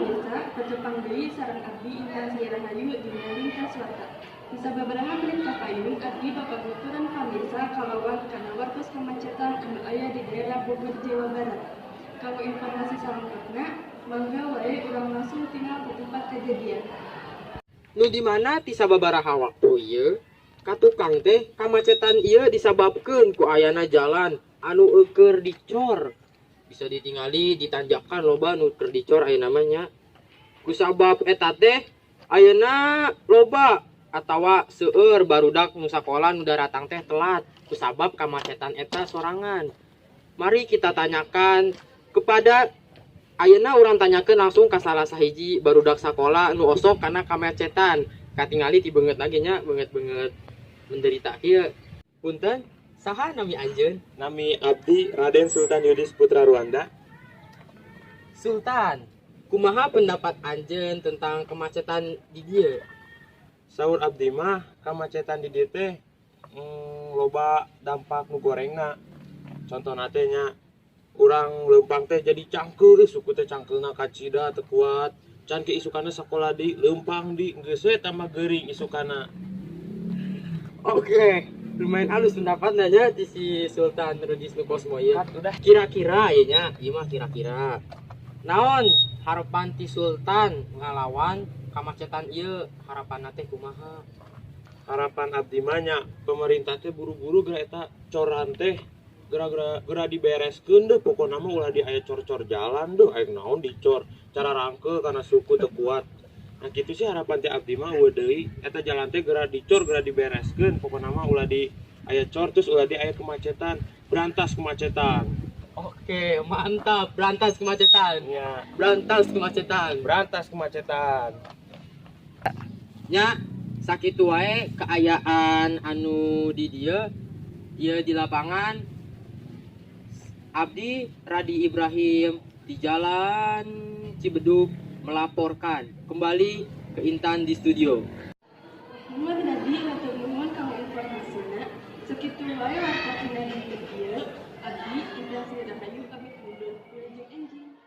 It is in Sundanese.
pamirsa, patepang deui sareng abdi Intan Sri Rahayu dina Lingkas Warta. Di sababaraha menit kapayun abdi bakal nuturan pamirsa kalawan kana wartos kemacetan anu aya di daerah Bogor, Jawa Barat. Kanggo informasi salengkapna, mangga wae urang langsung tingal ke tempat kejadian. Nu di mana ti sababaraha waktu ieu ka tukang teh kamacetan ieu disababkeun ku ayana jalan anu eueur dicor. Bisa ditingali di tanjakan loba nu keur dicor ayeuna mah nya. Kusabab eta teh ayeuna loba atawa seueur barudak nu sakola nu daratang teh telat kusabab kamacetan eta sorangan. Mari kita tanyakan kepada, ayeuna urang tanyakeun langsung ka salah sahiji barudak sakola nu osok karena kamacetan. Katingali ti beungeut lagi nya, beungeut-beungeut menderita kieu. Punten, saha nami anjeun? Nami Abdi Raden Sultan Yudis Putra Ruanda. Sultan, kumaha pendapat anjeun tentang kemacetan di dieu? Saur abdi mah kamacetan di dieu teh loba dampak nu gorengna. Contohna teh nya urang leumpang teh jadi cangkeul, suku teh cangkeulna kacida teu kuat. Can ke isukana sakola di leumpang di geus we tambah geuring isukana. Oke, lumayan halus pendapatnya nya di si Sultan Rudis Nukosmo ieu. Udah. Kira-kira ya nya, ieu mah kira-kira. Naon harapan ti Sultan ngalawan kamacetan ieu, harapanna teh kumaha? Harapan abdi mah nya pemerintah teh buru-buru geura eta coran teh geura-geura geura dibereskeun deh. Pokona mah ulah di aya cor-cor jalan deh, aya naon dicor cara rangke karena suku teu kuat. Nah, kitu sih harapan teh abdi mah. Euweuh deui, eta jalan teh geura dicor, geura dibereskeun. Pokona mah ulah di aya cor, terus ulah di aya kemacetan, berantas kemacetan. Oke, mantap. Berantas kemacetan. Ya. Berantas kemacetan. Berantas kemacetan. Nya, sakitu wae keayaan anu di dieu ieu di lapangan. Abdi Radi Ibrahim di Jalan Cibedug melaporkan kembali ke Intan di studio. Nuhun Radi, hatur nuhun kanggo informasina. Sakitu wae warta dina dinten ieu. Abdi Intan Sri Rahayu pamit mundur. Wilujeng enjing.